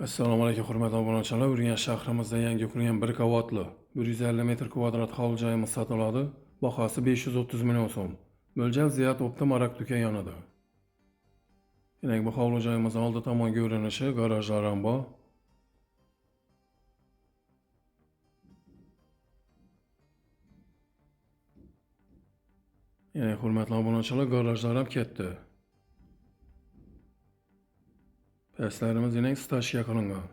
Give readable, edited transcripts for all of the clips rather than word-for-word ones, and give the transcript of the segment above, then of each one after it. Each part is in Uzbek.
Assalomu alaykum, hurmatli obunachilar. Urganch shahrimizda yangi qurilgan bir qavatli 150 metr kvadrat hovli joyimiz sotiladi. Bahosi 530 million so'm. Mo'ljal Ziyat Optim Arak do'kon yonida. Demak, bu hovli joyimiz oldi tomon ko'rinishi, garajlar ham bor. Yine hurmatli obunachilar, garajlar ham katta. Pastlarimiz yine stashka qilingan.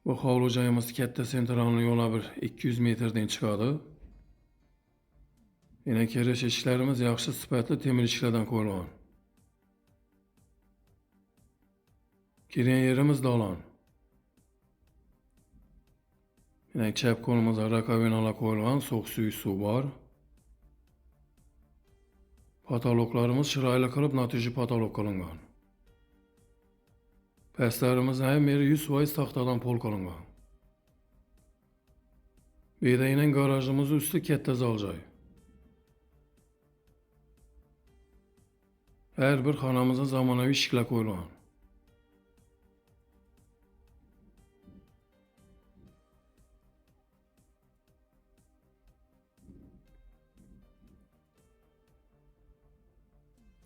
Bu hovli joyimiz katta sentralni yo'la bir 200 metrdan chiqadi. Yine kirish eshiklarimiz yaxshi sifatli temir eshiklardan qo'yilgan. Kirgan yerimiz dolon. Yine chap qo'limizda rakovinalar qo'yilgan, sovuq suv suv bor. Patologlarimiz chiroyli qilib natija patolog qilingan. Pastlarimiz ham yeri 100% taxtadan pol qilingan. Bu yerda yine garajimiz usti katta zal joy. Har bir xonamizda zamonaviy eshiklar qo'yilgan.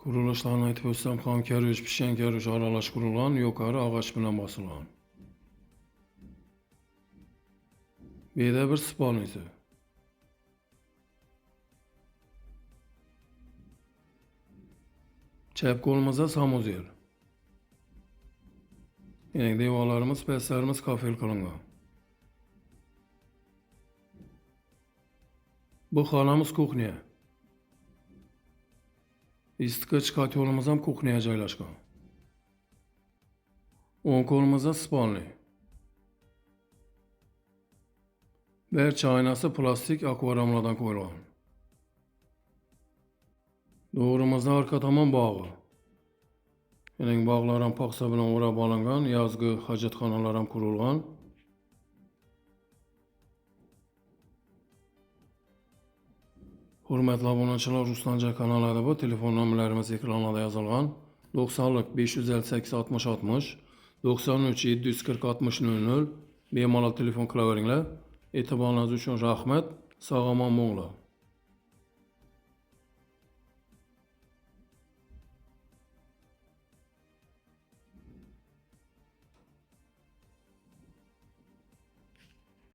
Qurilishlarni aytib o'tsam, xom karush, pishgan karush aralash qurilgan, yuqori og'och bilan bosilgan. Bu yerda bir spalnisi. Chap qo'limizda samuzel. Yine devorlarimiz, pastlarimiz kafel qilingan. Bu xonamiz kuxnya. Isitgich kotelimiz ham kuxnyaga joylashgan. O'ng qo'limizda spalni. Barcha oynasi plastik akvariumlardan qo'yilgan. To'g'rimizda orqa tomon bog'i. Ya'ni bog'lar ham paxsa bilan o'rab olingan, yozgi hojatxonalar ham qurilgan. Hurmatli obunachilar, Ruslanjon kanalida bu telefon nomerlarimiz ekranlarda yozilgan. 90 558 60 60, 93 740 60 00 bemalol telefon qilaveringlar. E'tiboringiz uchun rahmat. Sog' omon bo'linglar.